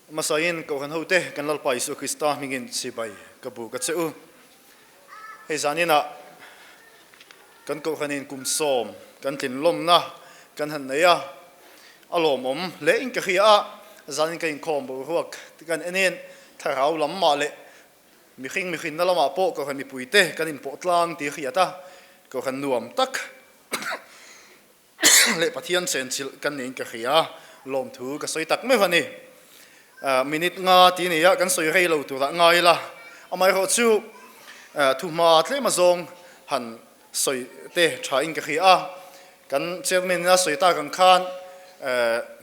Hmasain Kohhran hote kan Lalpa Isua Krista hmingin chibai ka bu ka che u. Hei zaninah kan Kohhranin kum sawm kan tlinlawmna kan han nei a, a lawmawm hle in ka hria a, zanin ka inkhawm boruak te kan enin thlarau lam mah leh mihring mihrinna lamah pawh Kohhran mipuite kan inpawh tlang tih hriat a, Kohhran nuam tak leh Pathian chenchilh kan niin ka hria, lawmthu ka sawi tak meuh a ni. Minute nga ti nia kan sawi rei lo turah ngai ila, amaherawh chu thuhma tlem azawng han sawi te tha in ka hria a, kan chairman ina sawi tak ang khan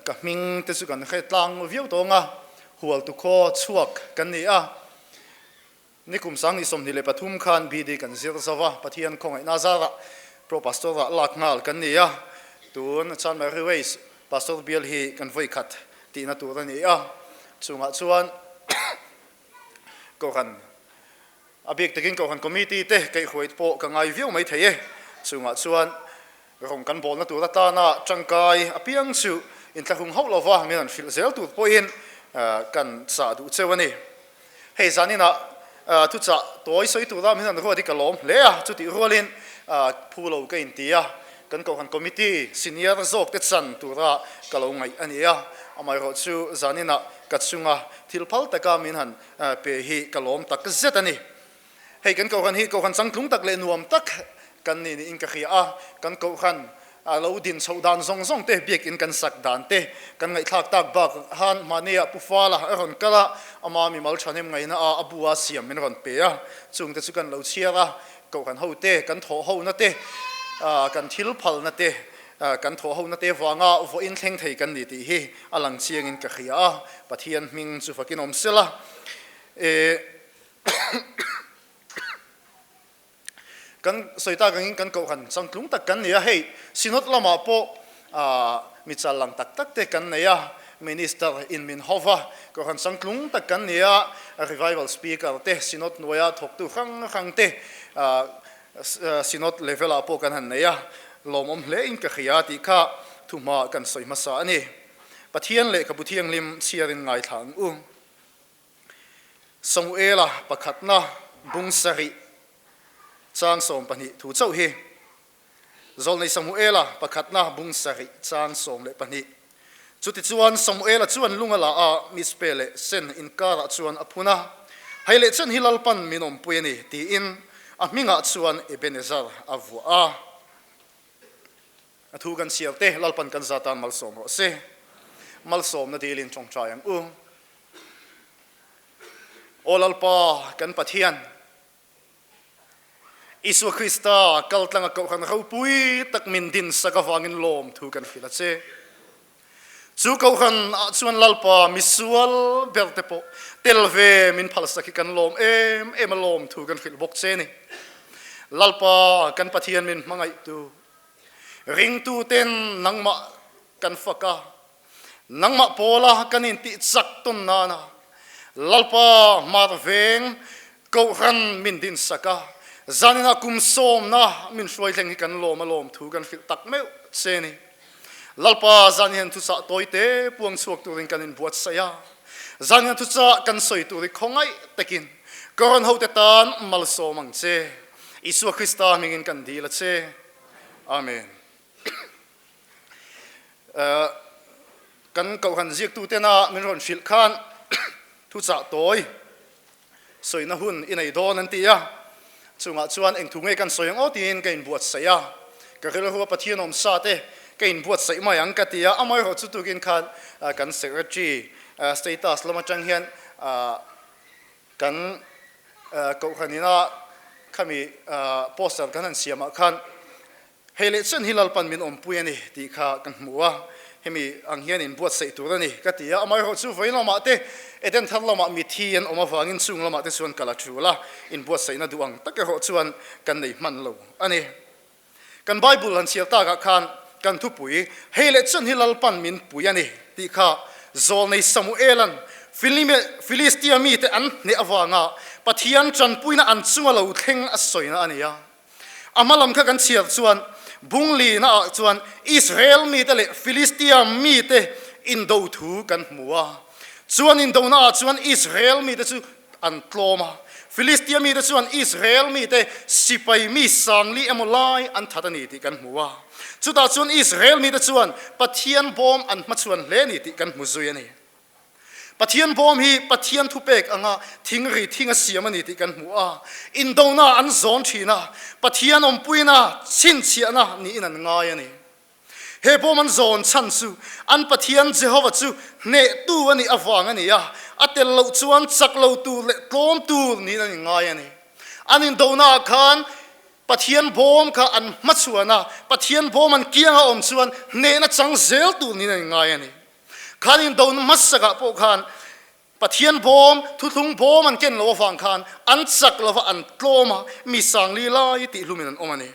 ka hming te chu kan hre tlang viau tawng a, hualtu khaw chhuak kan ni a. Nikum 2023 khan BD kan zir zo a, Pathian khawngaihna zarah Pro Pastor ah lak nghal kan ni a, tun Chanmari Ways Pastor bial hi kan vawi khat tihna tur a ni a, chungah chuan Kohhran a bik takin Kohhran Committee te kaihhruai pawh ka ngai viau mai thei e, chungah chuan rawng kan bawlna tur atana tangkai apiang chu inthlahrung hauh lova min rawn hrilh zel tur pawhin kan chah duh cheu a ni. Hei zaninah thuchah tawi sawi tura min han ruat hi ka lawm hle a, chutih rualin phu lo ka inti a, kan Kohhran Committee senior zawk te chan tura ka lo ngaih a ni a, amaherawh chu zaninah ka chunga thil phal taka min han pe hi ka lawm tak zet a ni. Hei kan Kohhran hi Kohhran changtlung tak leh nuam tak kan ni niin ka hria a, kan Kohhran a lo din chhoh dan zawng zawng te, biakinn kan sak dan te kan ngaihthlak tak bak han mahnia Pu Fala a rawn kal a, ama mimal thahnem ngaihna a a bu a siam min rawn pe a, chungte chu kan lo chhiar a, Kohhran ho te, kan thawh hona te, kan thil phalna te, kan thawh hona te vanga vawiin thleng thei kan ni tih hi a lang chiangin ka hria a, Pathian hming chu fakin awm sela. E. Kan sawi tak angin kan kohhran changtlung tak kan ni a, hei Synod lamah pawh mi chal lang tak tak te kan nei a, Minister in min ho va, kohhran changtlung tak kan ni a, Revival Speaker te, Synod hnuaia thawktu hrang hrang te Synod level ah pawh kan han nei a, lawmawm hle in ka hria tih kha thuhma kan sawi hmasa a ni. Pathian lehkhabu thianghlim chhiarin ngaithla ang u. Samuela pakhatna bung sarih chang 12 thu chauh hi. Zawlnei Samuela pakhatna bung sarih chang 12. Chutichuan Samuela chuan lung a la a, Mizpe leh Sen inkarah chuan a phun a, Hei leh chen hi Lalpan min awmpui a ni, tiin a hmingah chuan Ebenezer a vuah a. A thu kan chhiar te Lalpan kan za tan malsawm rawh se. Malsawmna dilin tawngtai ang u. Aw Lalpa kan Pathian, Isua Krista kaltlanga Kohhran ropui tak min din sak avangin lawm thu kan hrilh a che. Chu Kohhran ah chuan Lalpa misual ber te pawh tel ve min phalsak hi kan lawm em em a lawm thu kan hrilh bawk che ni. Lalpa kan Pathian min hmangaihtu Ringtuten nangmah kan fak a, nangmah pawla kan intih chak tawn nana Lalpa hmar veng Kohhran min dinsak a, zaninah kum sawmna min hruai thleng hi kan lawm a lawm thu kan hrilh tak meuh che ni. Lalpa zan hian thuchah tawite puang chhuak turin kan inbuatsaih a, zan hian thuchah kan sawi tur hi khawngaih takin ka rawn hote tan malsawm ang che. Isua Krista hmingin kan dil a che. Amen. Kan Kohhran ziaktutena min rawn hrilh khan thuchah tawi sawina hun i nei dawn an ti a. Chungah chuan eng thu nge kan sawi ang aw tiin ka inbuatsaih a. Ka rilru a Pathian awm sa te ka inbuatsaih mai ang ka ti a. Amaherawh chu tukin khan kan secretary status lam atang hian Kan Kohhran ina khami poster kan han siamah khan hei leh chen hi Lalpan min awmpui a ni tih kha ka hmu a, hemi ang hian in buatsaih tur a ni ka ti a. Amaherawh chu vawi lamah te Eden thar lamah mithi an awm avangin chung lamah te chuan kal a tul a, inbuatsaihna duh ang tak erawh chuan kan nei hman lo a ni. Kan Bible han chhiar takah khan kan thupui, Hei leh chen hi Lalpan min pui a ni, tih kha Zawlnei Samuela'n Filistia mite an hneh avanga Pathian tanpuina an chunga lo thleng a sawina a ni a. A hma lam kha kan chhiar chuan Bunglina ah chuan Israel mite leh Filistia mite indo thu kan hmu a. Chuan indonaah chuan Israel mite chu an tlawm a, Filistia mite chuan Israel mite sipai mi sangli emaw lai an that a ni tih kan hmu a. Chutah chuan Israel mite chuan Pathian bawm an hmachhuan hle a ni tih kan hmu zui a ni. Pathian bawm hi Pathian thupek anga thingri thing a siam a ni tih kan hmu a. Indona an zawn thin a, Pathian awmpuina chhinchhiahna niin an ngai a ni. He bawm an zawn chhan chu an Pathian Jehova chu hnehtu a nih avang a ni a, a tel loh chuan chak lo tur leh tlawm tur niin an inngai a ni. An indonaah khan Pathian bawm kha an hmachhuan a, Pathian bawm an kianga awm chuan hnehna chang zel tur niin an inngai a ni. Khan indona hmasakah pawh khan Pathian bawm, thuthlung bawm an ken lo avang khan an chak lova an tlawm a, mi sangli lai tihlumin an awm a ni.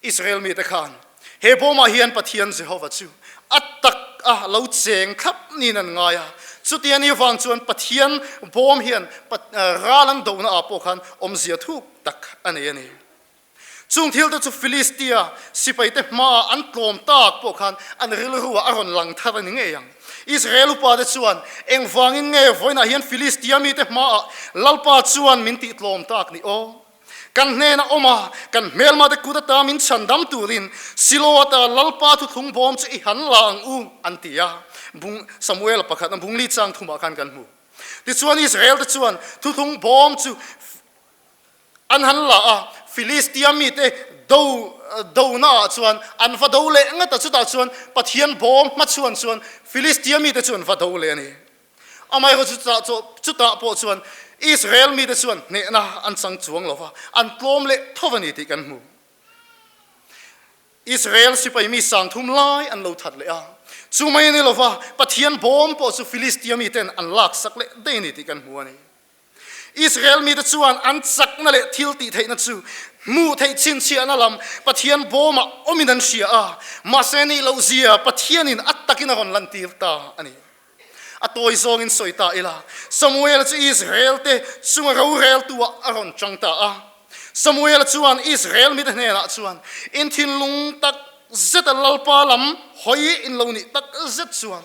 Israel mite khan he bawmah hian Pathian Jehova chu a tak a lo cheng thlap niin an ngai a. Chuti a nih vang chuan Pathian bawm hian ral an dohna ah pawh khan awmzia thuk tak a nei a ni. Chung thil te chu Filistia sipaite hmaah an tlawm tak pawh khan an rilru ah a rawn lang thar a ni ngei ang. Israel upate chuan, Engvangin nge vawiinah hian Filistia mite hmaah Lalpa chuan min tih tlawm tak ni aw? Kan hnena awm a, kan hmelmate kut ata min chhandam turin Silo ata Lalpa thuthlung bawm chu i han la ang u, an ti a. Bung Samuel pakhat a bungli chang thumah khan kan hmu. Tichuan Israel-te chuan thuthlung bawm chu an han la a, Filistia mite do donaah chuan an va do leh ngat a, chutah chuan Pathian bawm hmachhuan chuan Filistia mite chu an va do leh a ni. Amaherawh chu chutah pawh chuan Israel mite chuan hnehna an chang chuang lo va, an tlawm leh tho a ni tih kan hmu. Israel sipai mi sangthum lai an lo that leh a, chu mai a ni lo va, Pathian bawm pawh chu Filistia miten an laksak leh daih a ni tih kan hmu a ni. Israel mite chuan an chakna leh thil tih theihna chu hmuh theih chhinchhiahna lam Pathian bawmah awmin an hria a, mahse nih loh zia Pathianin a takin a rawn lantir ta a ni. A tawi zawngin sawi ta ila, Samuela chu Israel-te chunga roreltu-ah a rawn chang ta a. Samuela chuan Israel mite hnenah chuan, In thinlung tak zeta Lalpa lam hawi in lo nih tak zet chuan,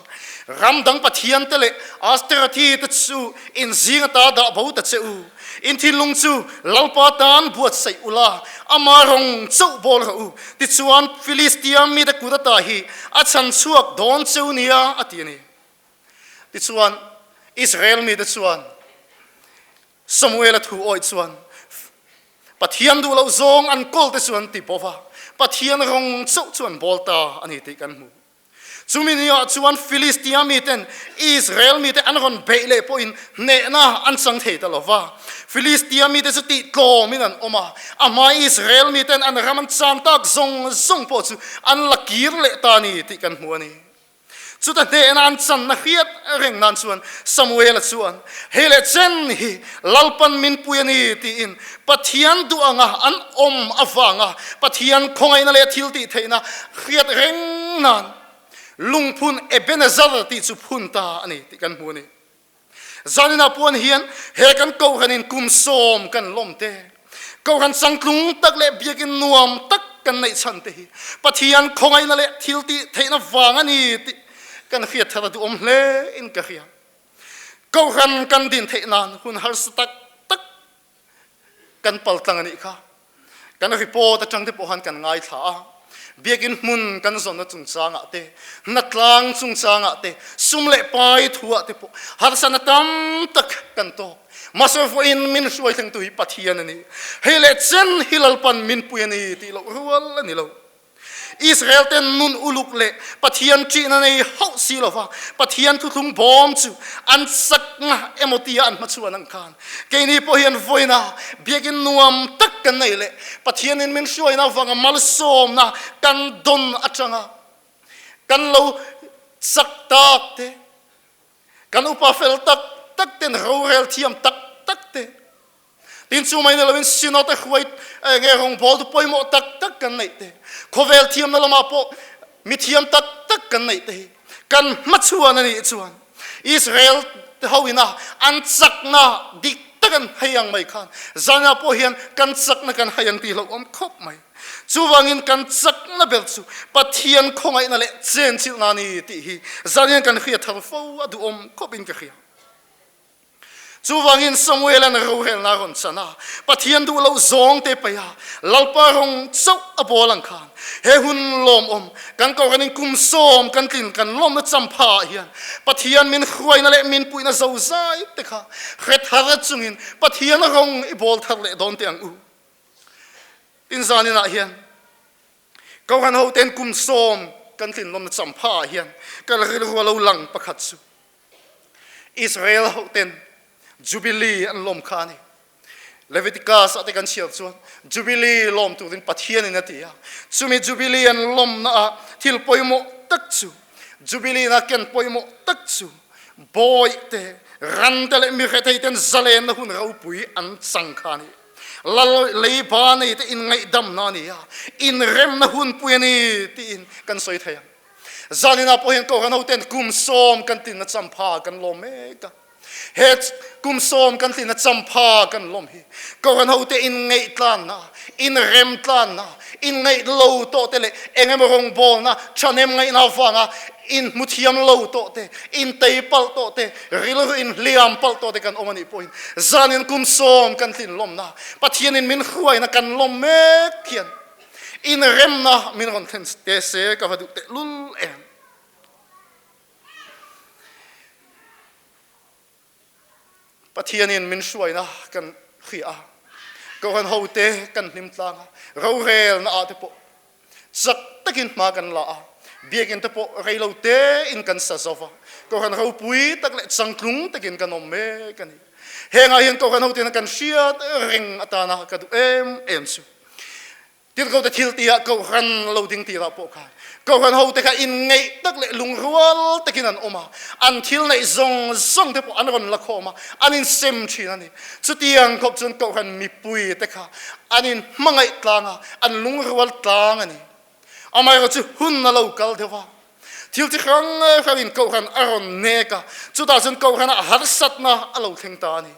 ram dang pathiante leh Asterathi-te chu in zing ata dah bo ta che u. In thinlung chu Lalpa tan buatsaih ula, ama rawng chauh bawl rawh u. Tichuan, Filistia mite kut ata hi a chhan chhuak dawn cheu nia, a ti a ni. Tichuan, Israel mite chuan Samuela thu awih chuan Pathian duh loh zawng an kawl te chu an ti bawk a, Pathian rawng chauh chu an bawl ta a ni tih kan hmu. Chumi niah chuan Filistia miten Israel mite an rawn beih leh pawhin hnehna an chang thei ta lo va. Filistia mite chu tihtlawmin an awm a, a hmai Israel miten an ram an chan tak zawng zawng pawh chu an la kir leh ta a ni tih kan hmu a ni. Chuta hnehna an channa hriat reng nan chuan Samuela chuan, Hei leh chen hi Lalpan min pui a ni tiin Pathian duh anga an awm avanga Pathian khawngaihna leh thil tih theihna hriat reng nan lungphun Ebenezer tih chu phun ta a ni tih kan hmu a ni. Zaninah puan hian he kan Kohhranin kum sawm kan lawm te, Kohhran changtlung tak leh biakin nuam tak kan neih chhan te hi Pathian khawngaihna leh thil tih theihna vang a ni tih kan hriat thar a duhawm hle in ka hria. Kohhran kan din theih nan hun harsa tak tak kan pal tlang a nih kha. Kan report atang te pawh han kan ngaithla a, biakin hmun kan zawnna chungchangah te, hnatlang chungchangah te, sum leh pai thuah te pawh harsatna tam tak kan tawk. Mahse vawiin min hruai thlengtu hi Pathian a ni. Hei leh chen hi Lalpan min pui a ni tih loh rual a ni lo. Israel ten nun uluk leh Pathian ṭihna nei hauh si lova Pathian thuthlung bawm chu an chakna emaw tia an hmachhuan ang khan keini pawh hian vawiina biakin nuam tak kan nei leh Pathianin min hruaina avanga malsawmna kan dawn atanga kan lo chak tak te, kan upa fel tak tak ten rorel thiam tak tak te, Tin chu mai ni loin Synod a hruai nge rawngbâwl chu pawimawh tak tak kan neih te, khawvel thiamna lamah pawh mi thiam tak tak kan neih te hi kan hmachhuan a nih chuan Israel te ho ina an chakna dik. tak an hei ang mai khan zanah pawh hian kan chakna kan hai ang tih hlauhawm khawp mai. Chuvangin kan chakna ber chu Pathian khawngaihna leh chenchilhna a ni tih hi zan hian kan hria thar fo a duhawm khawpin ka hria. Chuvangin Samuela'n rorelna a rawn chan a, Pathian duh loh zawng te paih a, Lalpa rawng chauh a bawl ang khan he hun lawmawm kan kohhranin kum sawm kan tlin kan lawmna champha ah hian Pathian min hruaina leh min puihna zozai te kha hre thar chungin Pathian rawng i bawl thar leh dawn teh ang u. Tin zaninah hian Kohhran hoten kum sawm kan tlin lawmna champha ah hian ka rilru a lo lang pakhat chu Israel hoten Jubilee an lawm kha a ni. Leviticus ah te kan chhiar chuan Jubilee lawm turin Pathianin a ti a. Chumi Jubilee an lawmna ah thil pawimawh tak chu, Jubilee na ken pawimawh tak chu bawih te, ran te leh mi rethei ten zalenna hun ropui an chang kha a ni. Lal leiba nei te inngaihdamna a ni a, inremna hunpui a ni tiin kan sawi thei ang. Zaninah pawh hian Kohhran hoten kum sawm kan tinna champha kan lawm mek a. He kum sawm kan tinna champha kan lawm hi Kohhran hote inngaihtlanna, inremtlanna, inngaih lo tawh te leh eng emaw rawngbawlna thahnem ngaihna avanga inhmu thiam lo tawh te, intei palh tawh te, rilru inhliam palh tawh te kan awm a nih pawhin zanin kum sawm kan tlin lawmna Pathianin min hruaina kan lawm mek hian Inremna min rawn thlen te se ka va duh tehlul em. Pathianin min hruaina kan hria a, Kohhran hote kan hlim tlang a, rorelna ah te pawh chak takin hma kan la a, biakinn te pawh rei lo te in kan sa zo va, Kohhran ropui tak leh changtlung takin kan awm mek a ni. Hengah hian Kohhran hote hian kan hriat reng atana ka duh em em chu. Tirhkote thil tihah Kohhran lo ding tirah pawh khan Kohhran hote kha inngeih tak leh lungrual takin an awm a, an thil neih zawng zawng te pawh an rawn la khawm a, an insem thin a ni. Chutiang khawp chuan Kohhran mipui te kha an inhmangaih tlang a, an lungrual tlang a ni. Amaherawhchu hun a lo kal deuh a, thil chi hrang hrangin Kohhran a rawn nek a, chutah chuan Kohhranah harsatna a lo thleng ta a ni.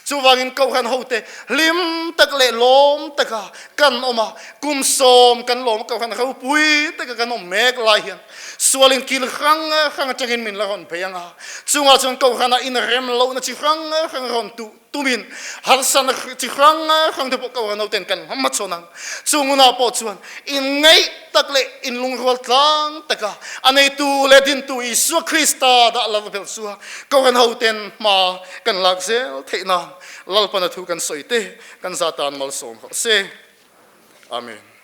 Chuvangin Kohhran hote hlim tak leh lawm taka kan awm a, kum sawm kan lawm a, Kohhran ropui taka kan awm mek lai hian sualin kil hrang hrang atangin min la rawn bei ang a, chungah chuan Kohhranah inrem lohna chi hrang hrang rawn tuh tumin harsatna chi hrang hrang te pawh Kohhran hoten kan hmachhawn ang. Chung hunah pawh chuan inngeih tak leh inlungrual tlang taka a neitu leh dintu Isua Krista dah lar ber chu a Kohhran hoten hma kan lak zel theih nan Lalpana thu kan sawi te kan za tan malsawm rawh se. Amen.